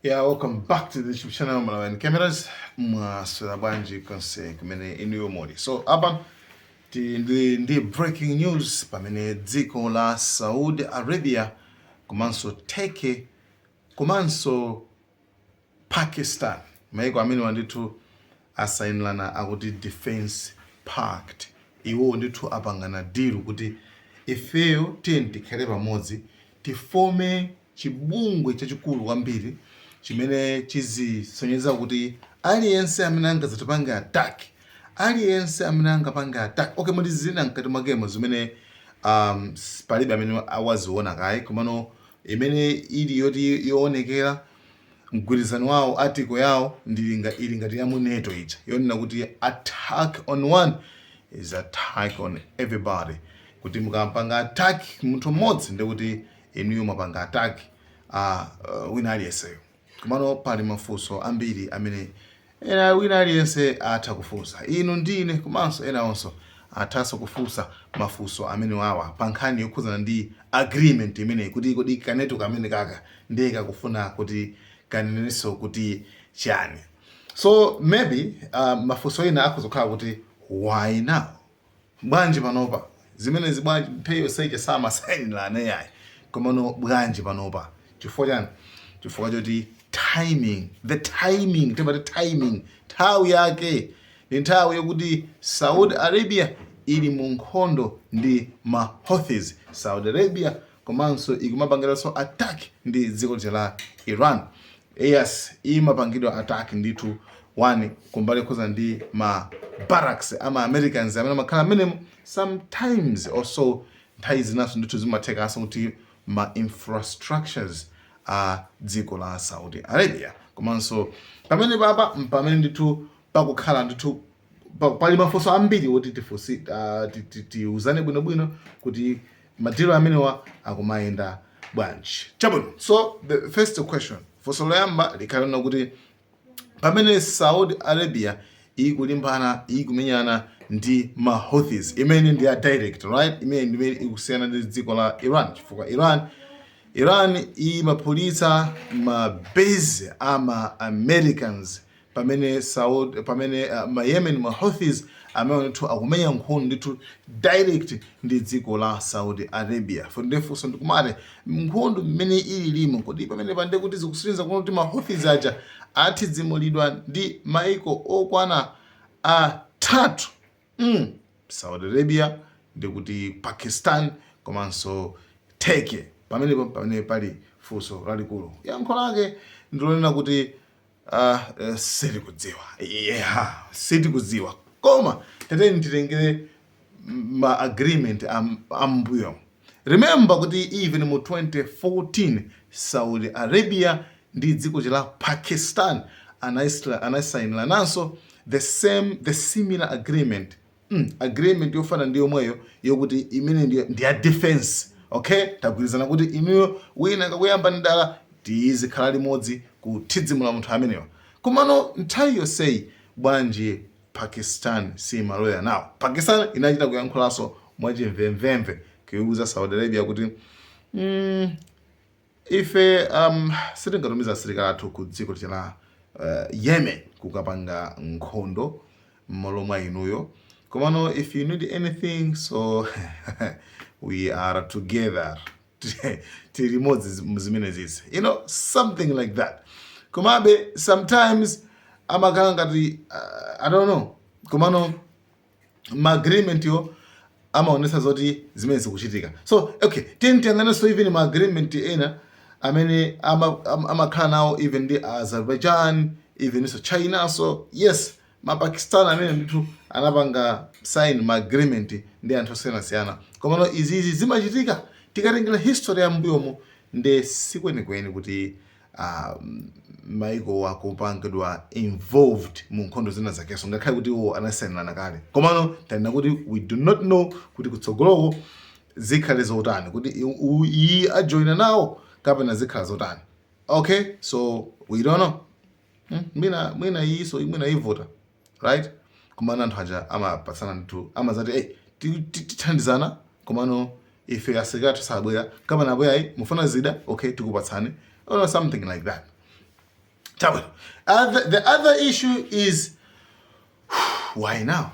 Yeah, welcome back to the YouTube channel Malawian Cameras. Mwaswera bwanji konse kumene inuyo muli? So apa ndi breaking news pamene dziko la Saudi Arabia komanso Turkey komanso Pakistan, maiko amene ndithu asayinirana akuti defense pact. Iwo ndithu apangana deal kuti ifeyo tiye tikhale pamodzi, tifome chibungwe chachikulu kwambiri chimene chizisonyeza kuti aliyense amene angadzatipange attack, aliyense amene angapange attack. Okay, muli zina mkati mwakemo zimene palibe amene awaziona kaye, komano imene ili yoti yoonekera, mgwirizano wawo, article yawo ili ngati ya mu NATO ija yonena kuti attack on one is attack on everybody, kuti mukampanga attack munthu mmodzi, ndikuti inuyo mwapanga attack wina aliyenseyo. Komano pali mafunso ambiri amene ena wina aliyense atha kufunsa, inu ndine komanso ena onso athanso kufunsa mafunso amene wawa pa nkhani yokhudzana ndi agreement imeneyi, kuti kodi ka NATO kamene kaka ndiye kakufuna kuti kanenenso kuti chani? So maybe mafunso ena akuzokhala kuti, why now? Bwanji panopa zimenezi? Bwanji nthawi yonseyi samasayinirana yayi? Komano bwanji panopa? Chifukwa chani? Chifukwa choti timing, the timing, timati timing, nthawi yake ndi nthawi yokuti Saudi Arabia ili mu nkhondo ndi ma Houthis. Saudi Arabia komanso ikumapangiranso attack ndi dziko lija la Iran. Yes, imapangidwa attack ndithu, one kumbali khuza ndi ma barracks ama Americans amene amakhala amenemo. Sometimes also, nthawi zinaso ndithu zimathekanso kuti ma infrastructures a dziko la Saudi Arabia. Komanso pamene papa pamene ndithu pakukhala ndithu pali mafunso ambiri woti tifunsi, tiuzane bwinobwino kuti ma deal amenewa akumayenda bwanji. Chabwino, so the first question, funso loyamba likhale lina kuti pamene Saudi Arabia ikulimbana, ikumenyana ndi ma Houthis, imene ndi ya direct, right, imene ndimene ikusiyana ndi dziko la Iran, chifukwa Iran imaphulitsa ma base ama Americans, pamene Saudi, pamene ma Yemen, ma Houthis amene ndithu akumenya nkhondo ndithu direct ndi dziko la Saudi Arabia. Fo ndefunso ndikumati, nkhondo mmene ili limo, kodi pamene pande kuti zikusonyeza kuno kuti ma Houthis aja athidzimulidwa ndi maiko okwana atatu, Saudi Arabia, ndikuti Pakistan komanso Turkey? Pamenepo pamene pali funso lalikulu, yankho lake ndilonena kuti sitikudziwa. Yeah, sitikudziwa. Koma tateni titengere ma agreement ambuyo. Remember kuti even mu 2014 Saudi Arabia ndi dziko la Pakistan anasayinirananso the similar agreement, agreement yofana ndi yomweyo, yokuti imene ndi ya defense. Okay, tagwirizana kuti inuyo wina kakuyamba ndala, tizikhala limodzi kuthidzimula munthu amenewa. Komano nthawi yonseyi bwanji Pakistan simaloya nawo? Pakistan inachita kuyankhulanso mwachimvemvemve kuiuza Saudi Arabia kuti ife sitingatumiza asilikali athu ku dziko la Yemen kukapanga nkhondo m'malo mwa inuyo, komano if you need anything, so we are together, tili limodzi zimene zizi, something like that. Komabe sometimes amakhala ngati I don't know, komano ma agreement yo amaonesa zoti zimene zikuchitika. So okay, tiyeni tiyang'anenso even ma agreement ena amene amakhala nawo even ndi Azerbaijan, even so China. So yes, mapakistan amene ndithu anapanga sign ma agreement ndi anthu osiyanasiyana. Komano izizi zimachitika tikatengera history ya mbuyomo, ndi sikwenikweni kuti maiko akupangidwa involved mu nkhondo zina zakeso, ngakhale kuti iwo anasayinirana kale. Komano tanena kuti we do not know kuti kutsogoloko zikhale zotani, kuti iyi ajoyina nawo kapena zikhala zotani. Okay, so we don't know. Mwina iyiso mwina ivuta, right? Komano anthu aja amapatsana ndithu, amazati, "Hey, tithandizana, komano ife asilikali tisabwera kapena abweyayi, mufuna zida, okay, tikupatsani," or something like that. Chabwino. The other issue is, why now?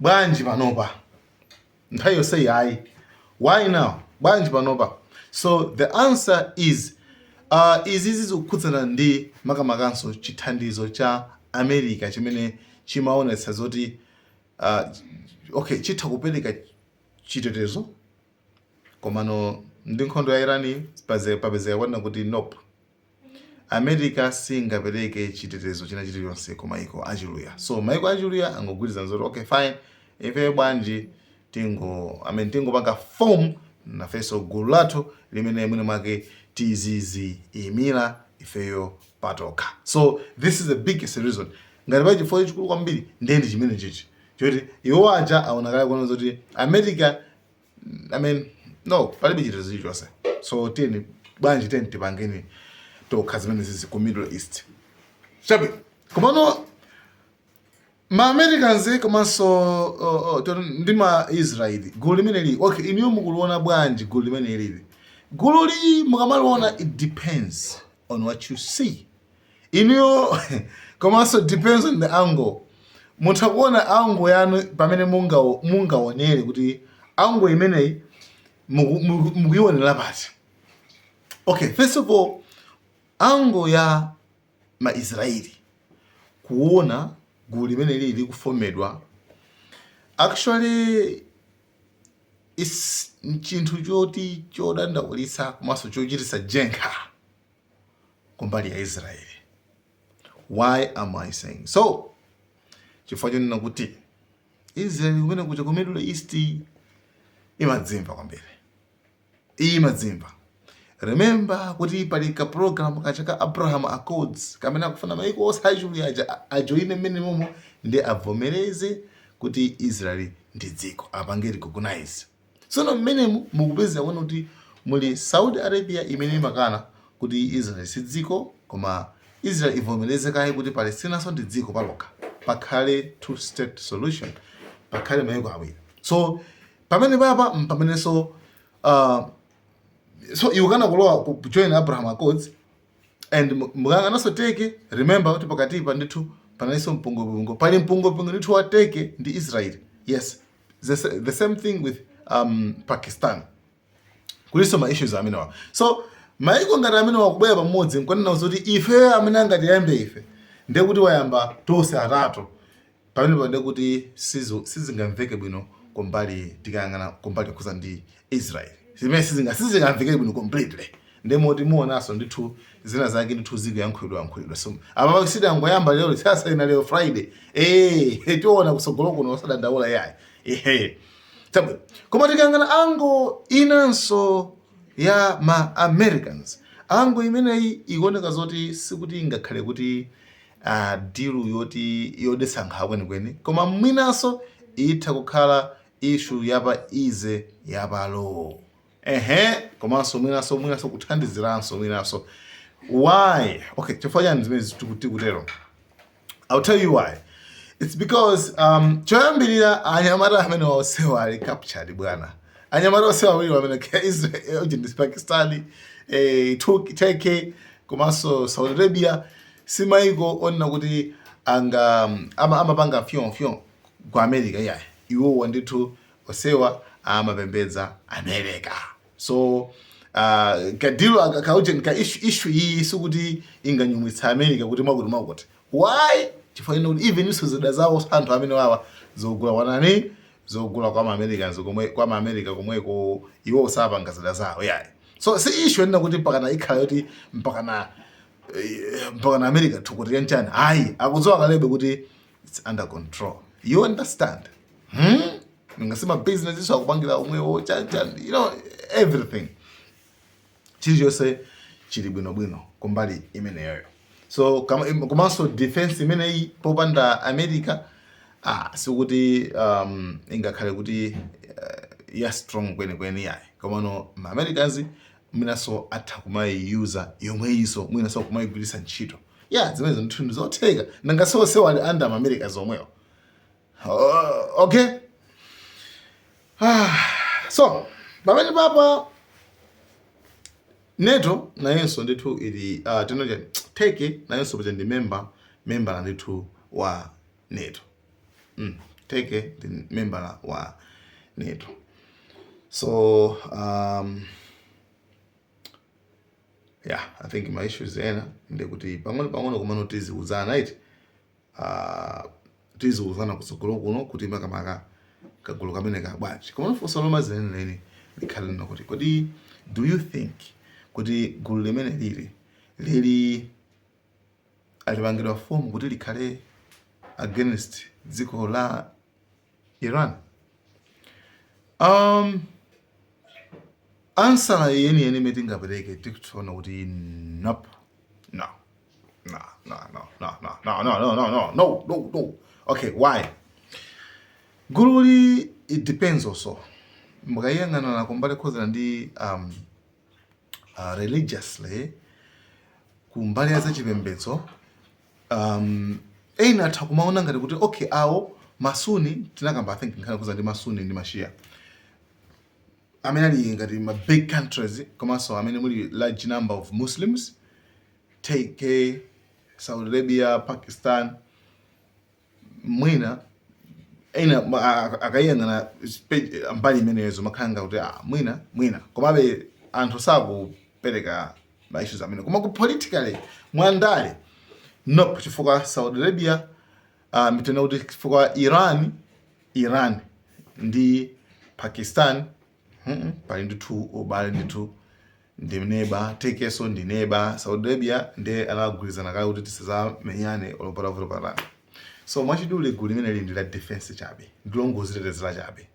Bwanji panopa? Nthawi yonse yayi, why now? Bwanji panopa? So the answer is, izizi zikukhudzana ndi makamakanso chithandizo cha America chimene chimaonetsa zoti, okay, chitha kupereka chitetezo, komano ndi nkhondo ya Irani papezeka kwanena kuti nope, America singapereke chitetezo china chilichonse ku maiko achiluya. So maiko achiluya angogwirizana zoti, okay, fine, ife bwanji tingo, I mean, tingopanga form nafenso gulu lathu limene mwina mwake tiziziyimira ifeyo patokha. So this is the biggest reason. Ngati pali chifukwa chachikulu kwambiri, ndiye ndi chimene chichi choti iwo aja aona kale kuona zoti America, I mean, no, palibe chitetezo chilichonse. So tiyeni, bwanji tiyeni tipangeni tokha zimene zizi ku Middle East. Chabwino. Komano ma Americans komanso ndi ma Israeli, gulu limene lili, okay, inuyo mukuliona bwanji gulu limene lili? Gululi mukamaliona, it depends on what you see inuyo, komanso depends on the angle. Mutha kuona angle yanu pamene mungaonere kuti angle imeneyi mukuyionera pati. Okay, first of all, angle ya Maisraeli kuona gulu limene lili likufomedwa, actually is chinthu choti chodandaulitsa komanso chochititsa jenkha kumbali ya Israeli. Why am I saying so? Chifukwa chonena kuti Israeli kumene kuja ku Middle East imadzimva kwambiri, imadzimva. Remember kuti pali ka program kacha ka Abraham Accords kamene akufuna maiko onse achiluya aja ajoine mmene momo ndi avomereze kuti Israeli ndi dziko, apange recognize. Tsono mmenemu mukupeza kuona kuti muli Saudi Arabia imene imakana kuti Israel si dziko, koma Israel ivomereze kaye kuti Palestinanso ndi dziko palokha, pakhale two state solution, pakhale mayiko awiri. So pamene papa mpamenenso so ikukana kulowa ku join Abraham Accords. And mukayang'ananso Turkey, remember kuti pakatipa ndithu panalinso mpungwepungwe, pali mpungwepungwe ndithu wa Turkey ndi Israel. Yes, the same thing with Pakistan, kulinso ma issues amenewa. So maiko ngati amene wakubwera pamodzi nkunena zoti ife amene angatiyambe ife, ndiye kuti wayamba tonse atatu pamenepo, ndiye kuti sizingamveke bwino kumbali, tikayang'ana kumbali yokhuza ndi Israel, zimene sizingamveke bwino completely. Ndiye moti muonanso ndithu zina zake ndithu zikuyankhulidwa yankhulidwa. So apa sidangoyamba lero, sasayina lero Friday, tiona kusogolo kuno, osadandaula yayi. Ehe, chabwino. Koma tikayang'ana angle inanso ya ma Americans, angle imeneyi ikuoneka zoti sikuti ingakhale kuti deal yoti yodetsa nkhawa kwenikweni, koma mwinanso itha kukhala issue yapa easy yapalo, ehe, komanso mwinanso kuthandiziranso mwinanso. Why? Okay, chifukwa chani zimene tikutero? I'll tell you why. It's because choyambirira, anyamata amene onsewa ali captured, bwana. Anyamata onsewa awiri amene ka Israel ndi Pakistani, Turkey komanso Saudi Arabia, si maiko onena kuti anga amapanga fyonfyon ku America, yayi. Iwowa ndithu onsewa amapembedza America. So ka deal kauje ka issue iyi sikuti inganyumwitsa America kuti mwakuti mwakuti. Why? Chifukwa chino kuti even iso zida zawo anthu amene wawa zogula wanani, zogula kwa ma-Americans komwe, kwa ma-America komweko, iwo sapanga zida zawo yayi. So si issue ena kuti mpakana ikhala yoti mpakana America thukuti yanchani, ayi. Akudziwa kalebe kuti it's under control, you understand? Ngasima business iso akupangira omwewo chanchan, everything, chilichonse chili bwinobwino kumbali imeneyoyo. So komanso defense imeneyi popanda America, sikuti ingakhale kuti ya strong kwenikweni yayi. Komano ma Americans mwinanso atha kumayiyuza yomweyiso, mwinanso kumayigwiritsa ntchito ya zimenezo ndithu ndizotheka, nangasonse wali under ma Americans omwewo. Okay, so pamene papa NATO nayenso ndithu ili tinoche Turkey nayenso paja ndi member ndithu wa NATO. Turkey ndi member wa NATO. So yeah, I think ma issues ena ndikuti pang'ono pang'ono kumano tiziuzana iti, tiziuzana kutsogolo kuno kuti makamaka kagulu kamene kabwanji. Koma funso loma zeneneni likhale lino kuti, kodi do you think kuti gulu limene lili alipangidwa form kuti likhale against dziko la Iran? Answer yeniyeni imene tingapereke, tikuona kuti nope, no, no, no, no, no, no, no, no, no, no, no, no, no, no. Okay, why? Gululi, it depends also mukayang'ana kumbali khozana ndi religiously, kumbali ya zachipembedzo. Ena atha kumaona ngati kuti okay, awo Masuni tinakamba, I think nkhani kuza ndi Masuni ndi Mashia amene ali ngati ma big countries, komanso amene muli large number of Muslims, Turkey, Saudi Arabia, Pakistan. Mwina ena akayang'ana mbali imeneyo makhala kuti ah, mwina, komabe anthu sakupereka ma issues amene. Koma ku politically, mwandale, nope, chifukwa Saudi Arabia, mitena kuti chifukwa Iran ndi Pakistan, pali ndithu ubale ndithu, ndi neba. Turkeyso ndi neba. Saudi Arabia ndi anagwirizana kale kuti tisazamenyane olopatavuto patani. So mwachidule, gulu limene ndi la defense chabe, ndilongozitetezera chabe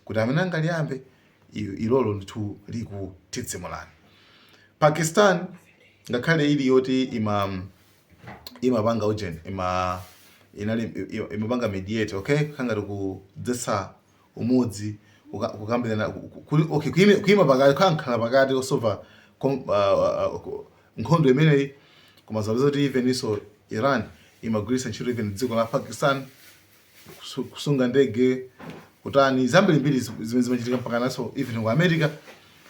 kuti amene angaliyambe ilolo ndithu likutitsimulani. Pakistan ngakhale ili yoti imapanga ujeni, inali imapanga mediate, okay, kangati kudzetsa umodzi, kukambirana, okay, kuyima pakati, kukhala pakati osova nkhondo imeneyi. Koma zapeza kuti even iso Iran imagwiritsa ntchito even dziko la Pakistan kusunga ndege, kutani, zambirimbiri zimene zimachitika. Mpaka naso even ku America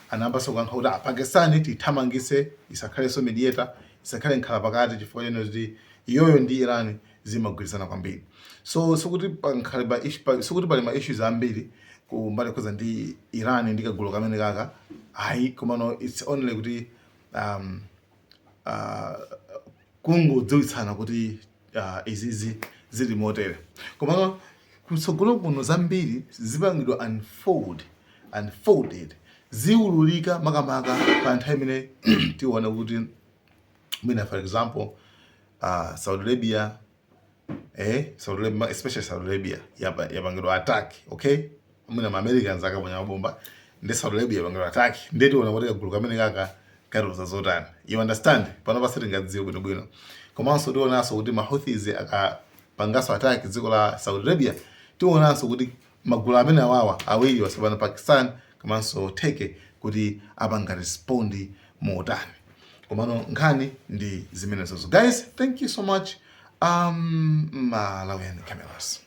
anayambanso kuyankha kuti ah, Pakistan tithamangise, isakhalenso mediator, isakhale nkhala pakati, chifukwa chene kuti iyoyo ndi Iran zimagwirizana kwambiri. So sikuti pankhale pa sikuti pali ma issues ambiri kumbali khoza ndi Iran ndi kagulu kamene kaka, ayi. Komano it's only kuti kungodziwitsana kuti izizi zili motere. Komano kutsogolo kuno zambiri zipangidwa unfolded, ziwululika, makamaka pa nthawi imene tiona kuti mwina, for example, Saudi Arabia, Saudi Arabia, especially Saudi Arabia yapangidwa attack, okay, mwina ma Americans akaponya mabomba ndi Saudi Arabia yapangidwa attack, ndiye tiona kuti kagulu kamene kaka katiuza zotani, you understand? Pano pasitingadziwe bwinobwino. Komanso tionanso kuti ma Houthis akapanganso attack dziko la Saudi Arabia, tionanso kuti magulu amene awawa awiri wasapana, Pakistan komanso Turkey, kuti apanga respond motani. Komano nkhani ndi zimenezozo. Guys, thank you so much. Malawian Cameras.